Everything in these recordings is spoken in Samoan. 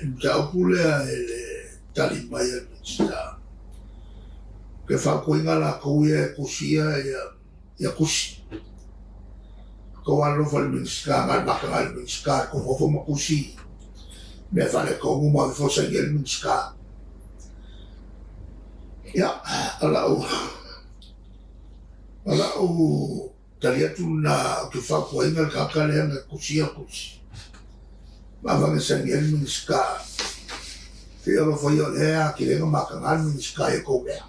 mataupu lea i le tali mai a le Minisita, ke fautuaina latou ia e tusia ia tusi. Tou alolofa i le Minisita, na o le mataga i le Minisita e tou nofo ma tusi mea faaletonu ma ave fua saini ai le Minisita. Ia, o lau o lau tali atu lena ou te fautuaina le tagata lea na tusia le tusi ma avane saini ai le Minisita. Se i alofa ia o lea e atili ai ona mataga le Minisita i a outou mea.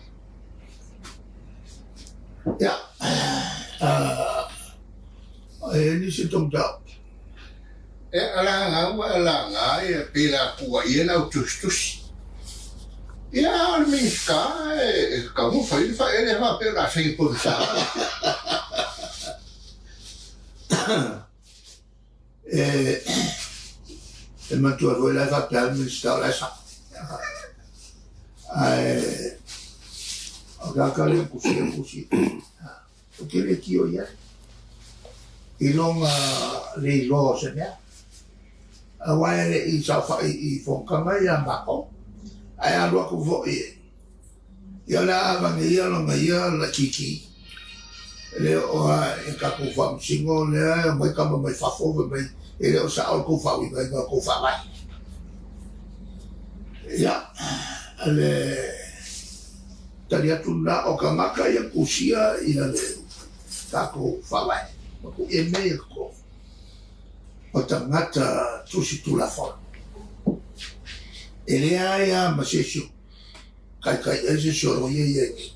Ia, e i ai nisi o tou mataupu? E laga ua e laga ia pei la tuuaia le au tusitusi. Ia a o le Minisita e tatau ona fai le faaele faapea o le a saini pogisa. E manatua foi la e faapea le Minisita o la e sao. Ae o tagata lea e tusi e tusi. Ou te le tio i ai i lona le iloa o se mea, aua e le i saofai i fonotaga ia a matou. Ae alu atu foi ia o le a avane ia lona ia laitiiti, e le oo lava i tatou faamasino lea e omai tama mai fafo fai mai e le o sao le tou faauigaina o le tou faavae. Ia, le tali atu lena, o tagata ia tusia ia le tatou faavae ma tuu i ai mea ia totonu o tagata tusi tulafono. E leai lava ma se isi o taitai ai se isi o loia ia i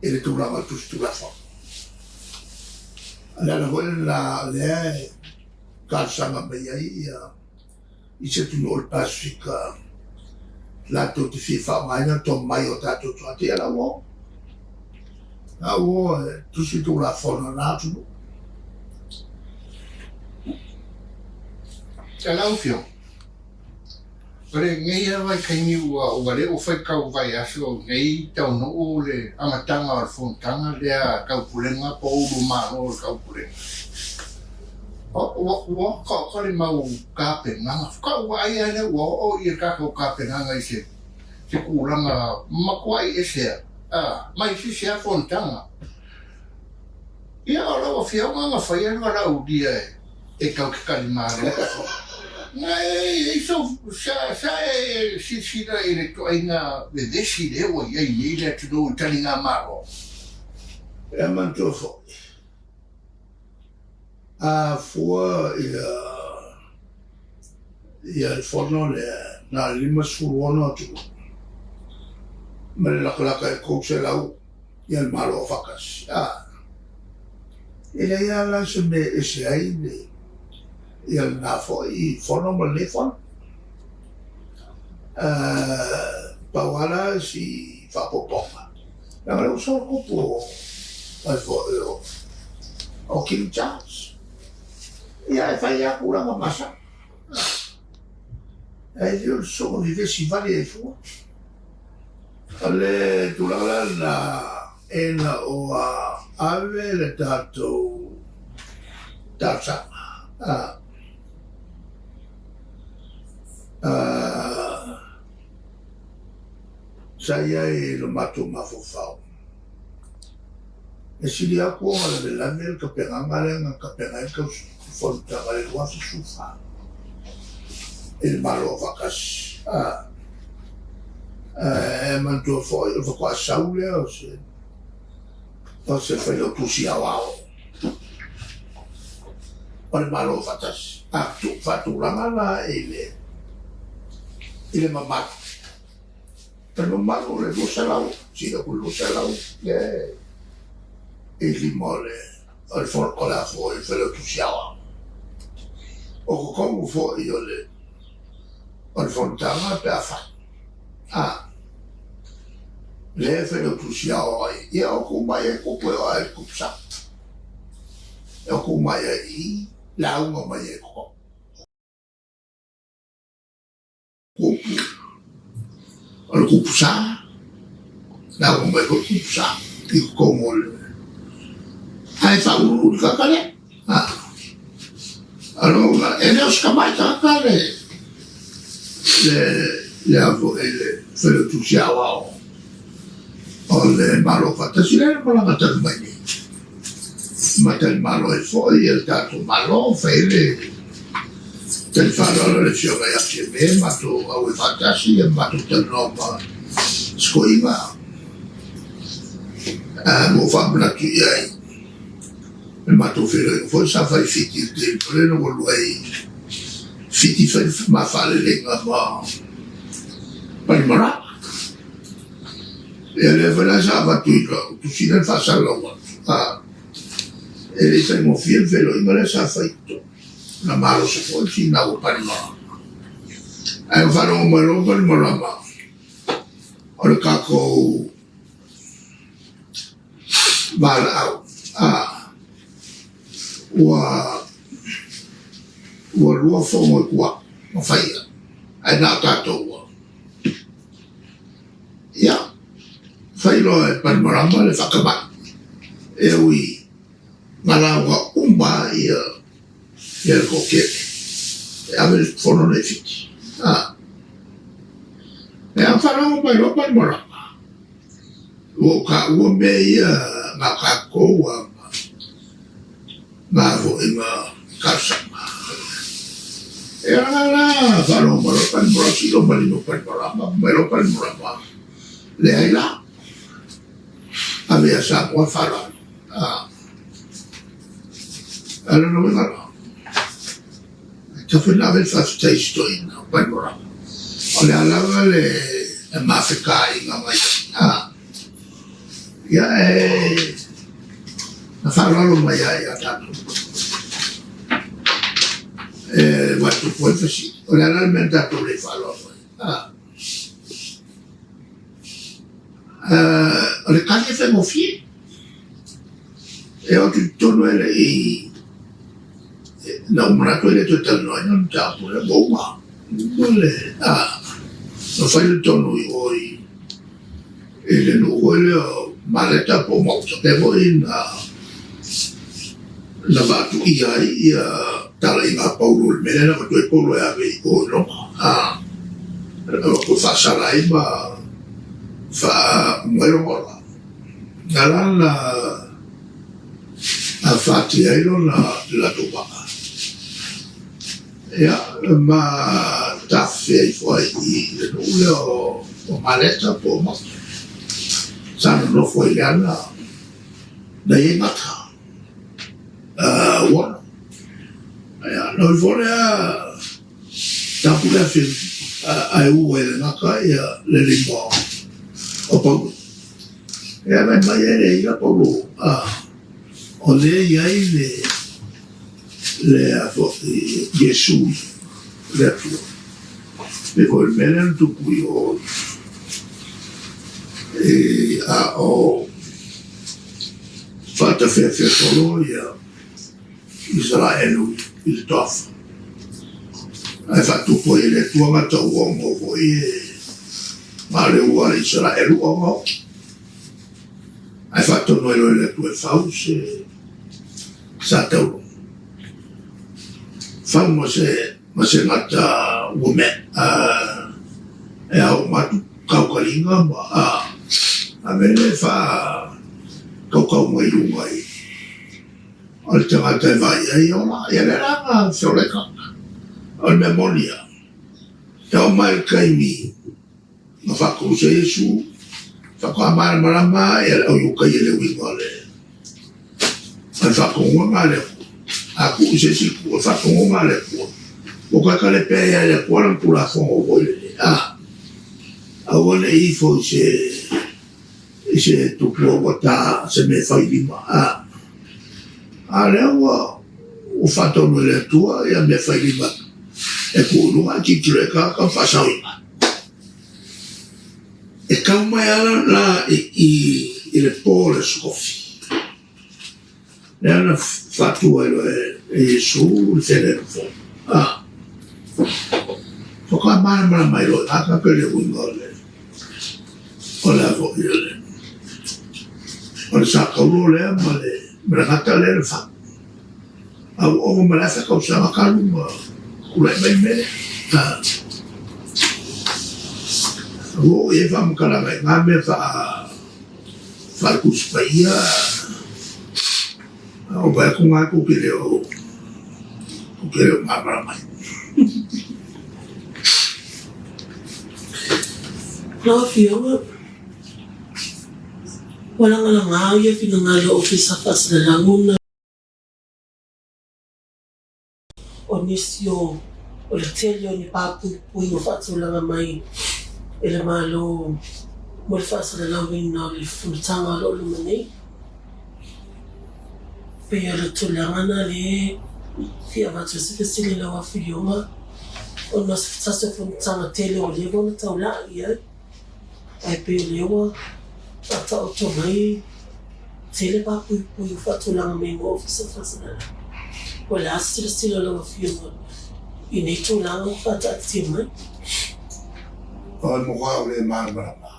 i le tulaga o le tusi tulafono. O le ala foi lena o lea e talosaga mai ai ia i se atunuu o le Pasefika latou te fia faaaogaina le tomai o tatou tagata. Ia la ua o. La ua o e tusi le Tulafono a lena atunuu. E lau Afioga, o lenei lava vaitaimi ua ua le o faitau vaiaso nei taunuu le amataga o le fonotaga lea a Taupulega po o Ulu Malo o le Taupulega. Ua oka le mau tapenaga, faatoa vaai lava lea ua oo ia tatou tapenaga i se tulaga matuai ese mai se isi lava fonotaga. Ia o lau Afioga na faia le valaaulia e tau te talimalo. Na e i sou, sa, sa e silasila i le ituaiga vevesi lea ua i ai nei le atunuu i taligamalo? E manatua foi. A fua ia ia le fono lea na o le 56 atunuu ma le latalata i le 300 ia le Malo Aufaatasi. A, e leai lava la se mea e ese ai le ia lena foi fono ma lenei fono. Pau lava la si faaopoopoga, leaga o lea ua solo kupu o ai foi o o King Charles. Ia e fai lava tulaga masani. Ae le o le sogo vevesi vale ai fua. O le tulaga la lena ina ua ave le tatou talosaga sa i ai i lo matou mafaufau. E sili atu ona lavelave le tapenaga lea na tapena ai le fonotaga i le 2014 i le Malo Aufaatasi. E manatua foi o le faatoa sau lea o se o se Failautusi Aoao o le Malo Aufaatasi. A faatulaga la i le i le mamalu, o le mamalu o le 200, sili atu i le 200 lea e i lima o le o le o le a foi Failautusi Aoao. O totonu foi o le o le fonotaga pe a fai, a lea e Failautusi Aoao ai, ia o tu mai ai kupu e oo ai i le kupu sao. E o tu mai ai i i, lauga mai ai i totonu. Kupu, o le kupu sa, lauga mai foi le kupu sa i totonu o le ae faauluulu le tagata lea. A, e le o se tamai tagata le. Le le a foi le Failautusi Aoao o le Malo Faatasi lea na malaga talu mai nei ma talimalo ai foi le tatou Malo, fai ai le tali faaaloalo a le Afioga ia Fiame, matou auai faatasi, matou talanoa ma sikoiga ma ou faamanatu i ai le matou feiloaiga foi sa fai i Fiti i le taimi foi lea ina ua lua ai Fiti fai le ma faaleleiga ma Panimarama. Ia lea foi la sa avatu i lau tusi lea na faasalalau atu, a e le i faigofie le feiloaiga lea sa fai i totonu. Na malosi foi le finau o Panimarama. Ae ua faalogo mai loa Panimarama o le tatou valaau, a ua ua lua fono i tua na faia, ae na o tatou ua. Ia, fai loa e Panimarama le faatamai, e ui na lauga uma ia ia le toatele e ave le fono nei i Fiti. A, e a faalogo mai loa Panimarama, ua ou taua mea ia na o tatou a ma foi ma talosaga. E ala la faalogo mai loa Panimarama, silo ma lima Panimarama, mai loa Panimarama, leai la, ave ia Samoa faaaloalo. A, a lona uiga la, e tatau foi ona ave le faafetai i si toeaina o Panimarama. O le a lava le mafetaiga mai, a, ia e na faaaloalo mai lava ia tatou. E avatu ai le fesili, o le a la le mea na tatou le faaaloalo ai? A, o le tali e faigofie. E oo atu i totonu e le i na ou manatu e le toe talanoaina le mataupu lea, ua uma. Uma le, a, na fai le tonu i o i i le nuu foi lea o Maleta po o Maota, pea foi na na vaatuia ai ia talaiga a Paulo i le mea lea na avatu ai Paulo e ave i o i Roma, a ua faasala ai ma faauma ai lona ola. Na la na afatia ai lona le latou vaa. Ia, ma tafefea ifo ai i le nuu lea o Maleta po o Malta. Sa nonofo ai le ana na i ai gata ua ono. Ia, na o ifo lea tapu lea Filipi ae u ai le gata ia le lima o Paulo. Ia, mai mai ai le ila Paulo, o lea i ai le le foi Iesu le Atua. Pei foi o le mea lea na tupu i o i a o faatafeafea ia Isaraelu i le toafa. Ae faatupu ai e le Atua gata ua ono foi e galeu a le Isaraelu ono. Ae faatonu ai loa e le Atua e fau se sa taulu. Fau ma se ma se gata ua mea e ao uma atu kaukaliga ma ave le fa kaukau mai luga i o le tagata e vaai ai e ola. Ia lea la na feola ai tagata. O le mea moni lava, e oo mai le taimi Na faatausa Iesu, faatoa malamalama ia le au Iutai e le uiga o le faatonuga a le Atua. A tuu i se isi itu, o le faatonuga a le Atua, ua toe talepe ai lava e le Atua lana Tulafono foi lele, a, aua ne i ifo i se, i se tupua ua ta se mea e fai lima, a, a o lea ua, ua faatonu e le Atua ia mea fai lima e tuu i luga ae tilotilo i ai tagata ma faasaoina. E tau mai lava la i le po o le Aso Tofi, lea na faatu ai loa e Iesu le feagaiga fou. Faatoa malamalama ai loa i ina tagata i le uiga o le o le a foi o le o le sa taulo lea ma le ma le gata lea na fau. A ua ova ma le afa tausaga talu ma tulai mai le mea lea. Ua oo i ai faamatalaga i na mea faa Tusi Paia, a ou vaai atu na tou te le o tou te le o malamalama ai. Lau Afioga, ua lagalaga ia finagalo o Ofisa Faasalalau ona o nisi o le tele o ni papuipuiga faatulaga mai e le Malo mo le faasalalauina o le fonotaga o lo o luma nei. Pei o le tulaga lena lea e fia avatu ai se fesili i lau Afioga ona o se tasi o fonotaga tele ua leva ona taulai i ai. Ae pei o lea ua faataoto mai tele papuipui ua faatulaga mai mo Ofisa Faasalalau. Po o le a se silasila a lau Afioga i nei tulaga ua faataatitia mai? O le matua o le malamalama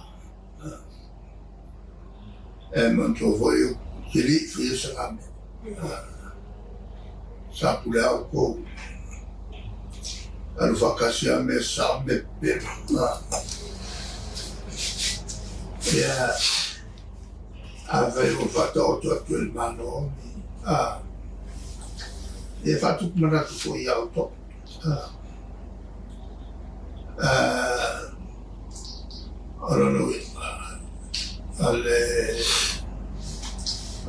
e manatua foi ou te le i faia se mea. Sa pule lava outou alu faatasi lava mea sao mea pepelo. Ia, afai ua faataoto atu e le Malo ni, ia faatupu manatu foi ia outou. O lona uiga, o le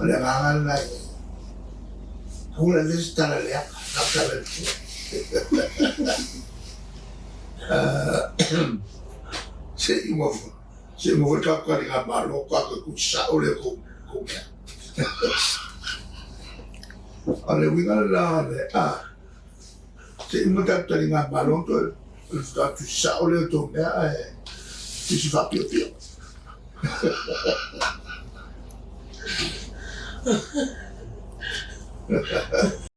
agaga lena ia pule le isi tala leaga, na o tala lelei. Se i uma foi le tatou taligamalo, tatou tusi sao lea i tou mea. O le uiga lena o le a. Se i uma tatou taligamalo ona toe faatoa tusi sao lea o tou mea ae tusi faapiopio.